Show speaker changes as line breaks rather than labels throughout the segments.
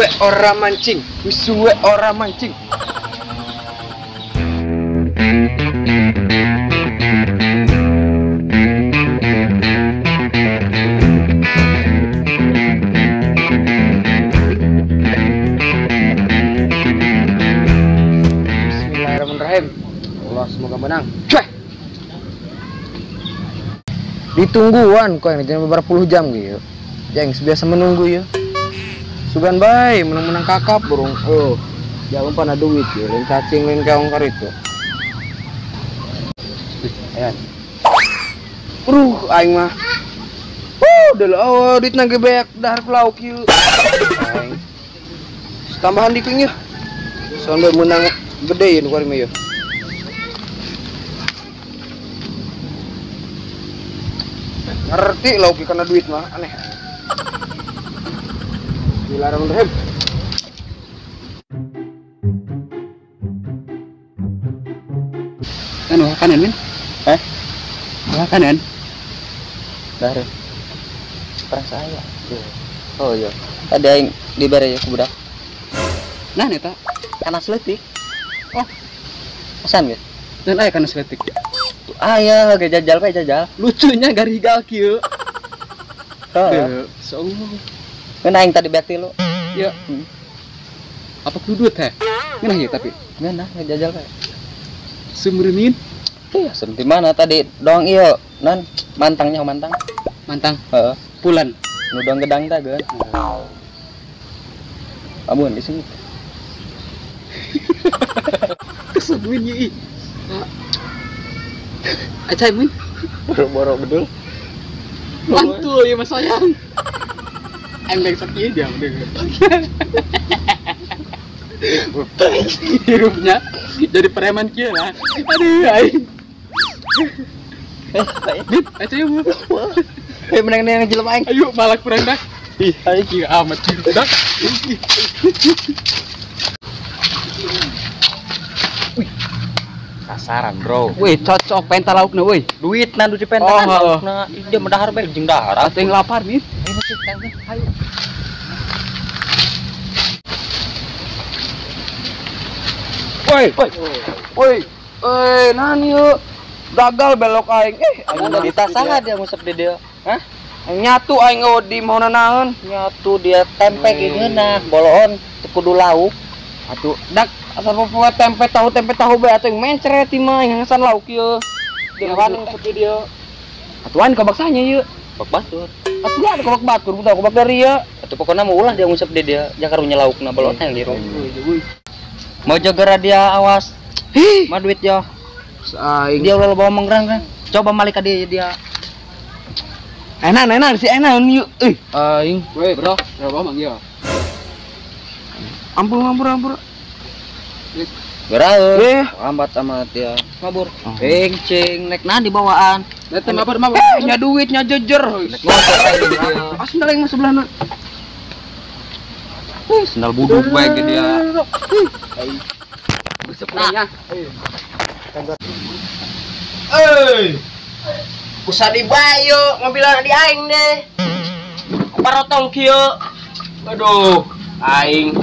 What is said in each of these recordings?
suwe ora mancing, wis suwe ora mancing. Bismillahirrahmanirrahim. Allah semoga menang. Cuy. Ditungguan kok yang beberapa puluh jam gitu. Yang biasa menunggu ya. Sugan bae menang-menang kakap burung. Oh, jangan lupa ada duit ya, lain cacing lain kaong karito. Ayan. Aduh, aing mah. Udah oh, duit nang gebeak dahar lauk ieu. Aing. Tambahan dikit ya. Sampai menang gede ya nu kuari mah ya. Ngerti lauk karena duit mah aneh. Bismillahirrahmanirrahim.
Kan wah kanan min? Eh? Wah kanan?
Baru. Perang saya. Oh iya. Tadi aing dibere ya ku budak.
Nah eta
kanas leutik. Oh. Pesan geus.
Dan aya kanas leutik.
Tuh aya ge jajal bae jajal.
Lucunya garigal kieu.
Heeh.
So.
Ngeunah aing tadi beak tilu.
Ya. Apa kudu duit teh? Ngeunah ieu tapi.
Ngeunah ngejajal bae.
Sumremin?
Iya, sum di mana tadi doang ieu non mantangnya mantang.
Mantang.
Heeh.
Pulan.
Nu doang gedang tah geun. Amun di sini.
Kesebuin ieu. Acai mun.
Boro-boro bedul.
Mantul ieu mah sayang. Aing sakieu dia udah. Hirupnya jadi preman kieu lah. Aduh aing. Bit, ayo bu.
Eh menang yang jelema aing.
Ayo malak kurang dah. Ih, aing kieu amat dah.
Wih. Sasaran, bro.
Wih, cocok penta laukna euy.
Duitna nu dipenta laukna. Dia mendahar bae jeung dahar.
Atuh lapar nih.
Ayo.
Woi, woi, woi, woi, nahan yuk. Gagal belok aing.
Aing ditasaha dia ngusep di dia.
Hah? Nyatu aing di mau naon?
Nyatu dia tempe ngeunah, boloon teu kudu lauk.
Atuh, dak asal popoe tempe tahu bae atuh mencret mah ngesan lauk ieu. Dia kan ngusep di dia. Atuhan ka baksanya ieu.
Bak batur.
Atuh ada kobak batur, buta kobak dari ya.
Atuh pokoknya mau ulah dia ngusep di dia, jakarunya laukna boloon yang liru. Mau jaga dia awas.
Hih,
mah duit ya.
Aing.
Dia ulah bawa menggerang kan. Coba malik ka dia dia.
Enak enak si enak yuk. Eh, aing.
Woi, bro, berapa mang ya?
Ampun ampun ampun.
Geraeun. Lambat amat dia. Mabur. Cing, nek nah dibawaan.
Eta mabur mabur.
Nya duit nya jejer.
Ah,
sendal aing mah sebelahna.
Sendal buduk bae ge dia.
Nah. Euy. Usah dibayo mobilna di aing deh. Parotong kieu. Aduh, aing.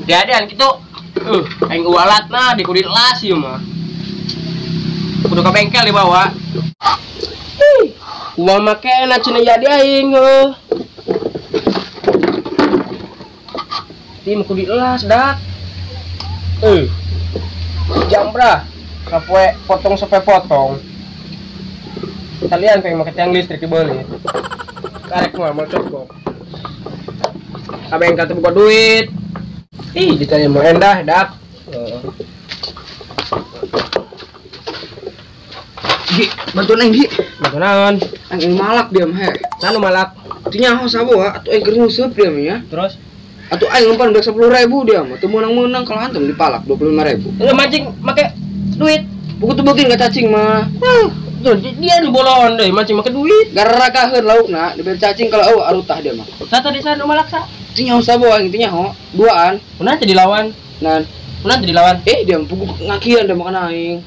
Diadean kitu. Aing ualatna di kudu las ieu mah. Kudu ka bengkel dibawa. Uang make enak cenah jadi aing heuh. Tim kudu elas dak. Jam berapa? Kapoe potong sampai potong. Kalian pengen make tiang listrik dibeli. Karek mah mau cukup. Ka bengkel teu buka duit. Ih, ditanya mau endah dak. Gi, bantuan aing, Gi.
Bantuan naon?
Aing malak dia mah he.
Sanu malak.
Teu nyaho saboha atuh aing keur nguseup dia mah ya.
Terus?
Atuh aing umpan udah 10.000 dia mah. Teu meunang-meunang kalau hantam dipalak 25.000.
Enggak mancing make duit.
Buku tuh beukin ka cacing mah.
Tuh dia nu bolon deui mancing make duit.
Gara-gara laukna diberi cacing kalau eueuh arutah dia mah.
Sa tadi sa nu malak sa?
Teu nyaho saboha aing teu nyaho. Duaan.
Kunaon teh dilawan?
Nan.
Kunaon teh dilawan?
Dia pugu ngakian dia makan aing.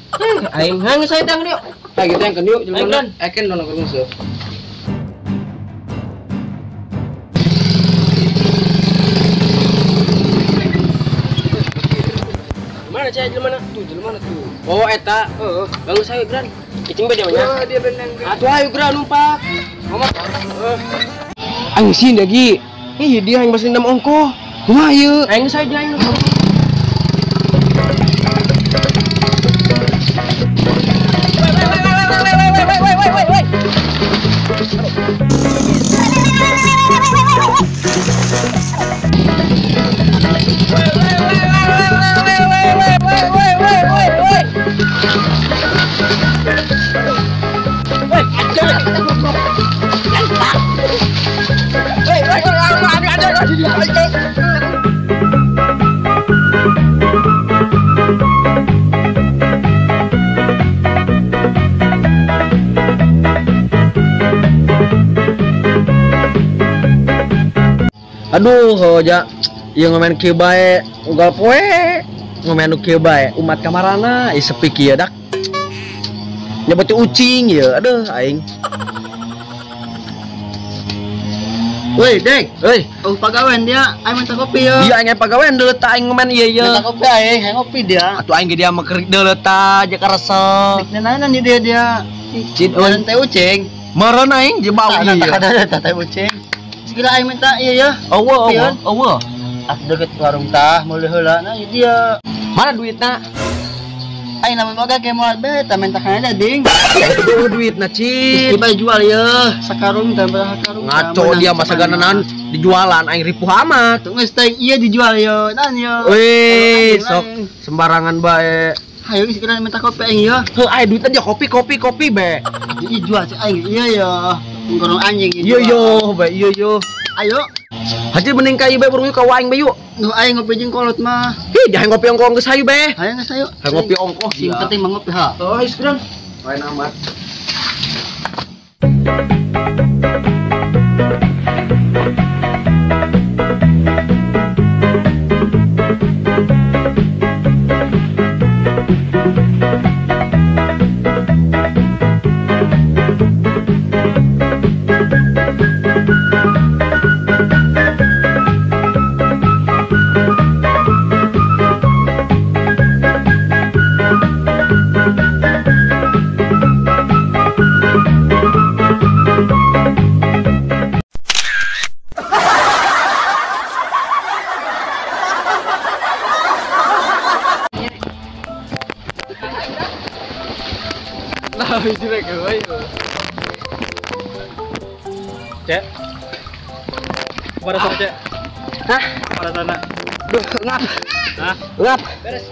Aing hang saya tang dieu.
Nah, gitu yang kan yuk,
Aing
jelema. Eken dono keur nguseup.
Mana cai jelema na?
Tuh jelema na tuh.
Oh eta.
Heeh.
Bagus ayo Gran. Cicing bae dia mah nya.
Heeh, dia benang.
Atuh ayo Gran numpak.
Ngomong. Aing sih lagi.
Ih dia yang balas dendam ongkoh.
Kumaha ieu?
Aing saya dia aing.
Aduh, hoja ieu ngomen kieu bae, ugal poe. Ngomen nu kieu bae, umat kamarana ieu sepi kieu dak. Nyebut ucing ieu, aduh aing.
Woi, Dek.
Euy,
oh pagawean dia, aing minta kopi ya.
Iya aing pagawean deuleu ta aing ngomen ieu ieu.
Minta kopi aing, aing ngopi dia.
Atuh aing ge dia mah keur deuleu ta jeung karesep.
Dek naon dia dia.
Cin euy
teh ucing.
Meureun aing jeung bau ieu.
Tah teh ucing. Segera aing minta iya ya.
Eueuh eueuh eueuh.
Atuh deket warung tah meuli heula na ieu dia.
Mana duitna?
Aing lamun boga ge moal bae tah minta kana ding.
Eueuh duitna cin.
Tiba jual ye sakarung tambah sakarung.
Ngaco dia masa gananan dijualan aing ripuh amat.
Tuh geus teh ieu dijual ye naon ye.
Wih, sok sembarangan bae.
Hayu segera minta kopi aing ye.
Heuh aing duitna dia kopi kopi kopi bae.
Ieu jual si aing ieu ye. Ngorong anjing
ieu yo bae ieu yo.
Ayo.
Haji mending ka ieu bae burung ka aing bae yuk.
Nu aing ngopi jeung kolot mah.
Hih, jangan ngopi ongkoh geus hayu bae.
Hayu geus hayu.
Hayu ngopi ongkoh.
Sing penting mah ngopi ha.
Oh, hayu sekarang. Lain amat.
Cek. Pada sana, Cek.
Hah?
Pada sana.
Duh, ngap.
Hah?
Ngap.
Beres.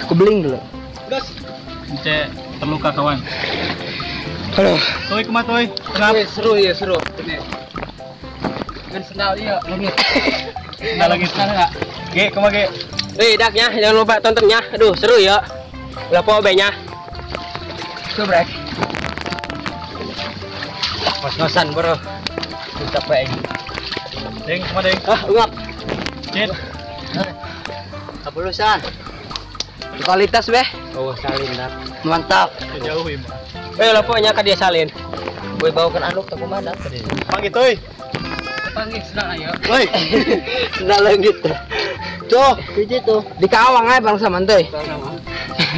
Kubeling dulu.
Gas. Cek, terluka kawan.
Aduh.
Toy kumaha toy? Ngap.
Seru ya, seru. Kan sendal ieu, leungit.
Sendal leungit. Ge, kumaha ge?
Wih, daknya jangan lupa tontonnya. Aduh, seru ya. Ulah poe nya.
Coba.
Ngos-ngosan bro. Capek ini.
Deng, kumaha deng?
Ah, ungap.
Cit.
Kabulusan.
Kualitas beh.
Oh, salin dah.
Mantap.
Jauh ieu mah.
Eh, lah poe nya ka dia salin.
Boy bawakan anduk teh kumaha dah tadi.
Panggil toy.
Panggil sedang ayo.
Woi.
Sedang leungit.
Tuh, hiji tuh.
Di kawang ae bangsa mantai.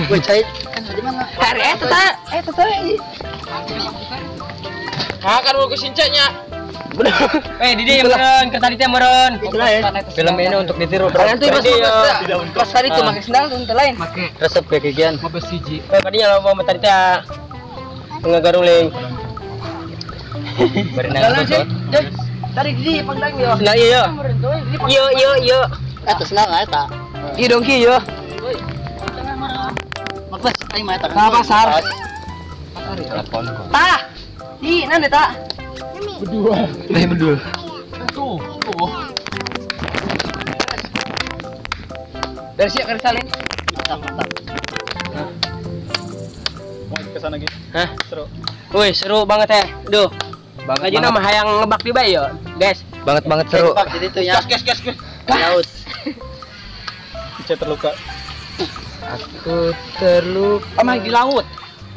Woi, cai kan di mana?
Hari eta ta, eta ta.
Ha kan mau kesincanya. Eh, di dia meureun, ke tadi teh meureun.
Film ini untuk ditiru.
Kalian tuh pas tadi tuh make sendal tuh lain.
Make
resep kekikian.
Make siji. Eh, tadinya lo mau tadi teh ngagaruling.
Berenang tuh.
Tadi di pangdang yo.
Sendal iya yo. Yo yo yo.
Eta sendal eta.
Iya dong ki yo.
Mapes aing mah eta.
Ka pasar.
Telepon kok.
Tah. Ih, nane tak?
Berdua.
Nah, berdua.
Tuh, tuh.
Dari siap kan salin.
Mantap, mantap.
Mau ke sana gitu.
Hah?
Seru.
Wih, seru banget ya. Duh.
Banget.
Aja nama hayang ngebak di bae yo, guys.
Banget banget seru.
Jadi tuh ya.
Gas gas gas.
Laut.
Cek terluka.
Aku terluka.
Oh, di laut.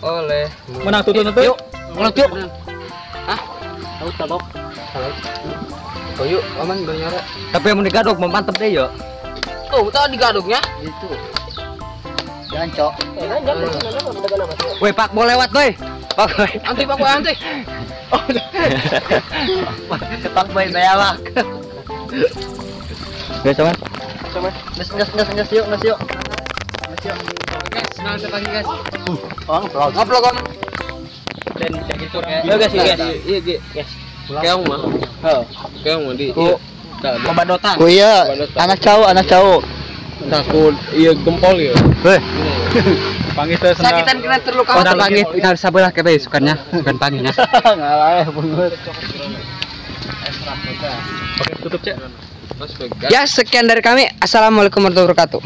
Oleh.
Mana tuh tuh tuh?
Yuk. Laut yuk.
Hah?
Laut tabok.
Oh yuk, aman bernyara.
Tapi yang digadok mau mantep deh yuk.
Tuh, tadi digaduknya.
Gitu. Jangan, Cok.
Woi, Pak, mau lewat, woi. Pak, woi.
Anti Pak, woi, anti.
Oh. Kepak boy bayawak. Guys, cuman.
Cuman.
Nges yuk, nges yuk. Nges yuk.
Guys, semangat pagi, guys.
Oh, vlog.
Ngobrol kon.
Dan gitu ya. Yo, guys, guys.
Iya, guys. Keong mah. Heeh. Keong mah di.
Pembadotan.
Oh iya, anak cowok, anak cowok.
Takut, iya gempol ya.
Weh.
Panggil teh sendal.
Sakitan kena terluka.
Oh, terpangit, kita sabelah kebe sukannya, sukan panggilnya.
Ngalah bungut.
Oke, tutup, Cek.
Ya, sekian dari kami. Assalamualaikum warahmatullahi wabarakatuh.